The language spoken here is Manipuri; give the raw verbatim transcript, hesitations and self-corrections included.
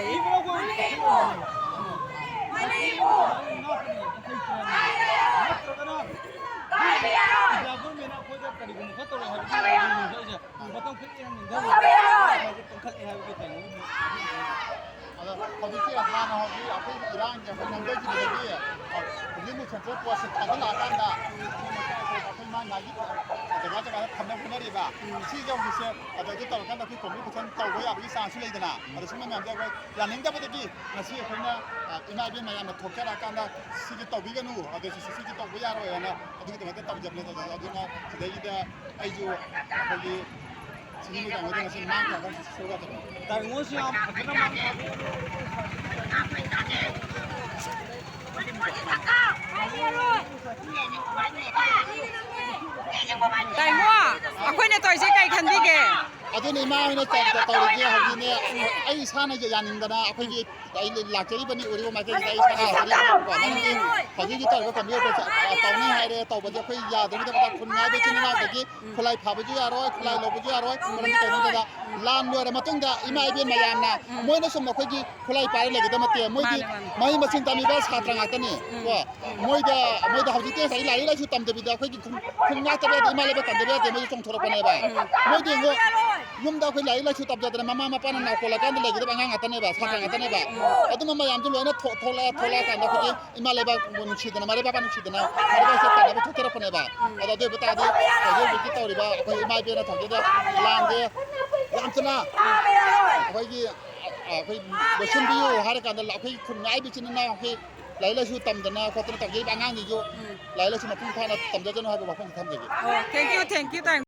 ꯃꯅꯤꯄꯨꯔ! ꯃꯅꯤꯄꯨꯔ! ꯅꯠꯇ꯭ꯔꯒꯅ ꯏꯟꯗꯤꯌꯥ ꯒꯣꯔꯃꯦꯟꯅ ꯑꯩꯈꯣꯏꯗ ꯀꯔꯤꯒꯨꯝꯕ ꯈꯔ ꯇꯧꯔꯦ ꯍꯥꯏꯕꯒꯤ ꯃꯇꯝ ꯈꯔ ꯌꯥꯝ ꯅꯤꯡꯊꯕ ꯀꯟꯈꯠꯂꯦ ꯍꯥꯏꯕꯒꯤ ꯀꯩꯅꯣꯒꯤ ꯑꯗꯣ ꯍꯧꯖꯤꯛꯁꯦ ꯍꯥꯟꯅ ꯍꯧꯖꯤꯛ ꯑꯩꯈꯣꯏꯒꯤ ꯏꯔꯥꯡꯁꯦ ꯑꯩꯈꯣꯏ ꯅꯝꯊꯈꯤꯕꯗꯒꯤ, ꯑ, ꯍꯧꯖꯤꯛ ꯑꯃꯨꯛ ꯁꯦꯟꯇ꯭ꯔꯦꯜ ꯐꯣꯔꯁꯁꯦ ꯊꯥꯖꯤꯜꯂꯛꯑꯀꯥꯟꯗ ꯑꯩꯈꯣꯏ ꯃꯥ ꯃꯥꯒꯤ ꯖꯒꯥ ꯖꯒꯥꯗ ꯊꯝꯅꯕ ꯍꯣꯠꯅꯔꯤꯕ꯫ ꯁꯤꯁꯦ ꯍꯧꯖꯤꯛꯁꯦ ꯑꯗꯨ ꯇꯧꯔꯀꯥꯟꯗ ꯑꯩꯈꯣꯏ ꯀꯣꯝꯄꯤꯇꯤꯁꯟ ꯇꯧꯕ ꯌꯥꯕꯒꯤ ꯆꯥꯟꯁꯁꯨ ꯂꯩꯗꯅ꯫ ꯑꯗꯣ ꯁꯨꯝꯕ ꯃꯌꯥꯝꯁꯦ ꯑꯩꯈꯣꯏ ꯌꯥꯅꯤꯡꯗꯕꯗꯒꯤ ꯉꯁꯤ ꯑꯩꯈꯣꯏꯅ, ꯑ, ꯏꯃꯥ ꯏꯕꯦꯟ ꯃꯌꯥꯝꯅ ꯊꯣꯛꯆꯔꯛꯑꯀꯥꯟꯗ ꯁꯤꯒꯤ ꯇꯧꯕꯤꯒꯅꯨ, ꯑꯗꯨ ꯁꯤ, ꯁꯤ, ꯁꯤꯒꯤ ꯇꯧꯕ ꯌꯥꯔꯣꯏ ꯍꯥꯏꯅ ꯑꯗꯨꯒꯤꯗꯃꯛꯇ ꯇꯧꯖꯕꯅꯦ꯫ ꯑꯗꯨꯅ ꯁꯤꯗꯩꯁꯤꯗ ꯑꯩꯁꯨ ꯑꯩꯈꯣꯏꯒꯤ ꯁꯤꯒꯤ ꯃꯇꯥꯡꯗ ꯉꯁꯤ ꯃꯥꯡ ꯊꯥꯗ ꯁꯣꯏꯗꯅ ꯇꯥꯏꯉꯣꯁꯤ ꯌꯥꯝ ꯐꯖꯅ ꯃꯥꯡ ꯊꯥꯗ ꯇꯥꯏꯉꯣ, ꯑꯩꯈꯣꯏꯅ ꯇꯧꯔꯤꯁꯦ ꯀꯩ ꯈꯟꯕꯤꯒꯦ? ꯑꯗꯨꯅ ꯏꯃꯥ ꯍꯣꯏꯅ ꯇꯧ-, ꯇꯧꯔꯤꯁꯦ ꯍꯧꯖꯤꯛꯅꯦ, ꯑꯩ ꯏꯁꯥꯅ ꯌꯥꯅꯤꯡꯗꯅ ꯑꯩꯈꯣꯏꯒꯤ ꯑꯩ ꯂꯥꯛꯆꯔꯤꯕꯅꯤ, ꯎꯔꯤꯕ ꯃꯥꯏꯀꯩꯁꯤꯗ ꯑꯩ ꯏꯁꯥꯅ ꯂꯥꯛꯆꯔꯤꯕꯅꯤꯀꯣ꯫ ꯃꯔꯝꯗꯤ ꯍꯧꯖꯤꯛ ꯍꯧꯖꯤꯛ ꯇꯧꯔꯤꯕ ꯀꯝꯄ꯭ꯌꯨꯇꯔ ꯇꯧꯅꯤ ꯍꯥꯏꯔꯦ, ꯇꯧꯕꯁꯦ ꯑꯩꯈꯣꯏ ꯌꯥꯗꯕꯒꯤꯗꯃꯛꯇ ꯈꯨꯟ ꯉꯥꯏꯕ ꯏꯆꯤꯟ ꯏꯅꯥꯎꯗꯒꯤ ꯈꯨꯠꯂꯥꯏ ꯐꯥꯕꯁꯨ ꯌꯥꯔꯣꯏ, ꯈꯨꯠꯂꯥꯏ ꯂꯧꯕꯁꯨ ꯌꯥꯔꯣꯏ꯫ ꯃꯔꯝꯗꯤ ꯀꯩꯅꯣꯗ ꯂꯥꯟ ꯂꯣꯏꯔ ꯃꯇꯨꯡꯗ ꯏꯃꯥ ꯏꯕꯦꯟ ꯃꯌꯥꯝꯅ ꯃꯣꯏꯅ ꯁꯨꯝ ꯑꯩꯈꯣꯏꯒꯤ ꯈꯨꯠꯂꯥꯏ ꯄꯥꯏꯔ ꯂꯩꯒꯗꯕ ꯅꯠꯇꯦ꯫ ꯃꯣꯏꯗꯤ ꯃꯥꯅꯦ, ꯃꯥꯅꯦ꯫ ꯃꯍꯩ ꯃꯁꯤꯡ ꯇꯝꯃꯤꯕ ꯁꯥꯇ꯭ꯔ ꯉꯥꯛꯇꯅꯤ꯫ ꯀꯣ ꯃꯣꯏꯗ, ꯃꯣꯏꯗ ꯍꯧꯖꯤꯛꯇꯤ ꯉꯁꯥꯏ ꯂꯥꯏꯔꯤꯛ ꯂꯥꯏꯁꯨ ꯇꯝꯗꯕꯤꯗ ꯑꯩꯈꯣꯏꯒꯤ ꯈꯨꯟ, ꯈꯨꯟ ꯉꯥꯛꯇꯕ ꯌꯥꯗꯦ, ꯏꯃꯥ ꯂꯩꯕꯥꯛ ꯀꯟꯗꯕ ꯌꯥꯗꯦ, ꯃꯣꯏꯁꯨ ꯆꯣꯡꯊꯣꯔꯛꯄꯅꯦꯕ꯫ ꯃꯣꯏꯗꯤ ꯌꯦꯡꯉꯣ, ꯌꯨꯝꯗ ꯑꯩꯈꯣꯏ ꯂꯥꯏꯔꯤꯛ ꯂꯥꯏꯁꯨ ꯇꯝꯖꯗꯅ ꯃꯃꯥ ꯃꯄꯥꯅ ꯅꯥꯎ ꯀꯣꯜꯂꯀꯥꯟꯗ ꯂꯩꯒꯗꯕ ꯑꯉꯥꯡ ꯉꯥꯛꯇꯅꯦꯕ, ꯁꯥꯇ꯭ꯔ ꯉꯥꯛꯇꯅꯦꯕ꯫ ꯑꯗꯨꯝꯕ ꯃꯌꯥꯝꯗꯨ ꯂꯣꯏꯅ ꯊꯣꯛ-, ꯊꯣꯛꯂꯛꯑ, ꯊꯣꯛꯂꯛꯑꯀꯥꯟꯗ ꯑꯩꯈꯣꯏꯒꯤ ꯏꯃꯥ ꯂꯩꯕꯥꯛꯄꯨ ꯅꯨꯡꯁꯤꯗꯅ, ꯃꯔꯩ ꯃꯄꯥꯡ ꯅꯨꯡꯁꯤꯗꯅ, ꯃꯔꯩ ꯃꯄꯥꯡꯁꯦ ꯀꯟꯅꯕ ꯊꯣꯛꯆꯔꯛꯄꯅꯦꯕ꯫ ꯑꯗꯣ ꯑꯗꯨ ꯑꯣꯏꯕ ꯇꯥꯔꯗꯤ ꯍꯧꯖꯤꯛ ꯍꯧꯖꯤꯛꯀꯤ ꯇꯧꯔꯤꯕ ꯑꯩꯈꯣꯏ ꯏꯃꯥ ꯏꯕꯦꯟꯅ ꯇꯧꯖꯔꯤꯕ ꯂꯥꯟꯁꯦ ꯌꯥꯝ ꯊꯨꯅ ꯑꯩꯈꯣꯏꯒꯤ, ꯑ, ꯑꯩꯈꯣꯏ ꯂꯣꯏꯁꯤꯟꯕꯤꯌꯨ ꯍꯥꯏꯔ ꯀꯥꯟꯗ ꯑꯩꯈꯣꯏ ꯈꯨꯟ ꯉꯥꯏꯕ ꯏꯆꯤꯟ ꯏꯅꯥꯎ ꯑꯩꯈꯣꯏ ꯂꯥꯏꯔꯤꯛ ꯂꯥꯏꯁꯨ ꯇꯝꯗꯅ ꯈꯣꯠꯇꯅ ꯇꯧꯖꯔꯤꯕ ꯑꯉꯥꯡꯁꯤꯡꯁꯨ ꯂꯥꯏꯔꯤꯛ ꯂꯥꯏꯁꯨ ꯃꯄꯨꯡ ꯐꯥꯅ ꯇꯝꯖꯁꯅꯨ ꯍꯥꯏꯕ ꯋꯥꯐꯝꯁꯤ ꯊꯝꯖꯒꯦ꯫ ꯑꯣ, thank you, thank you, thank you꯫